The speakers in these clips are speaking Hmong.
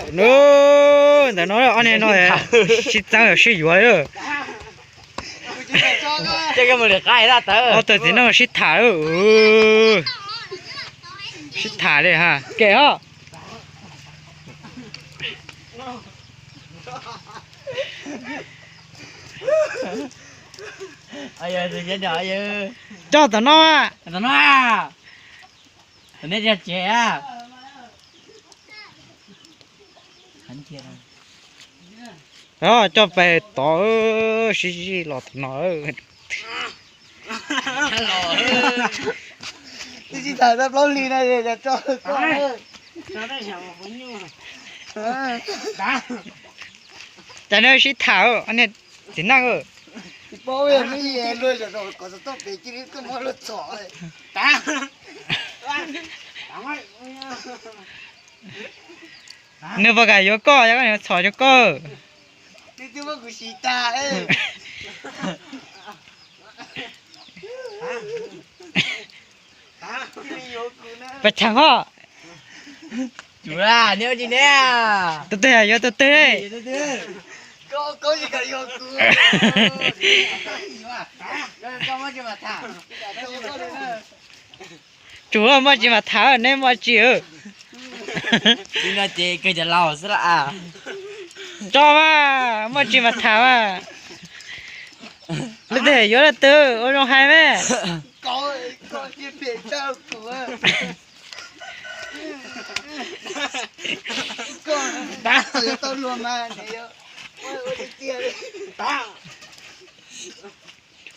Ntawm no ob niag no sib txeeb sib yuav lawm. Ob tug txiv neej sib tham lawm. Sib tham li ha, kem ho. Coj tom no. Tom no. Tom nej tsev. Coj pais tod, sib zij los tom no. Twb tsis tham tau plaub hlis na, tso koj. Cas nej sib tham, txiv neej. Tsis paub, luag kom txog toj pem cia li koj muab luag txhom. Nws puas kam yuav koj, yog koj yuav txhom rau koj. Nws twb muab kuv siv tag. Pas tshee hos. Tus twg yuav tus twg? Tsuas muaj tsis mas tham, neb muaj tsis. Li no ces kawg cov laus xwb las. Tso mas, muaj tsis mas tham mas. Leej twg yuav leej twg ua zoo hais mas.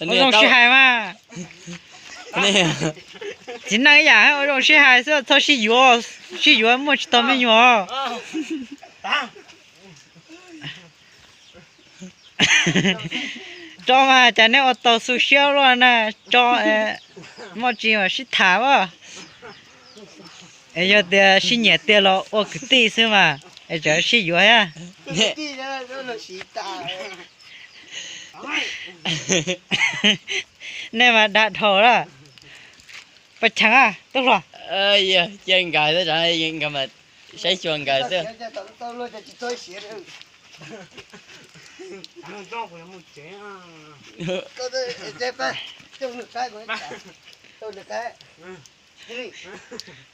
Ua zoo sib hais mas. Txiv neej ib yam ua zoo sib hais xwb, txhob sib yuav, sib yuav muaj tsis tau me nyuam. Tso mas, cas nej ua tau xu siab luaj na, tso, muaj tsis mas sib tham as. Es yog tias sib nyiam tiag los ua kwv tij xwb mas, es tseem sib yuav thiab. Nej mas dag dhau lawm. Pas cheem, tub hluas. Cia nkawd xwb, nkawd mas saib xyuas nkawd xwb.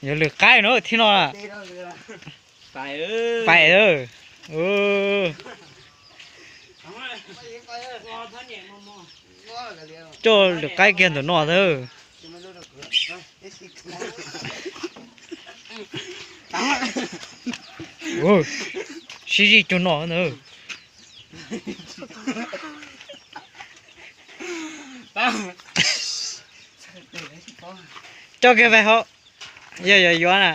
Yuav lwm qaib no thiab no. Pais. Coj lwm qaib kiag ntawm no xwb. Sib zij cuag no ntag. Coj kiag pais hauv, yog yuav yuav na.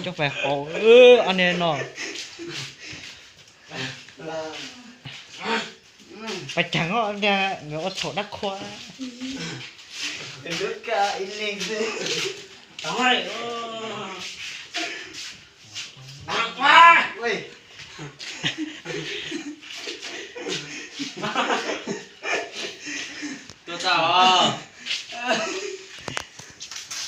Coj pais hauv, ob niag no. Pas cheem, nkawd ua thaum dab qhua.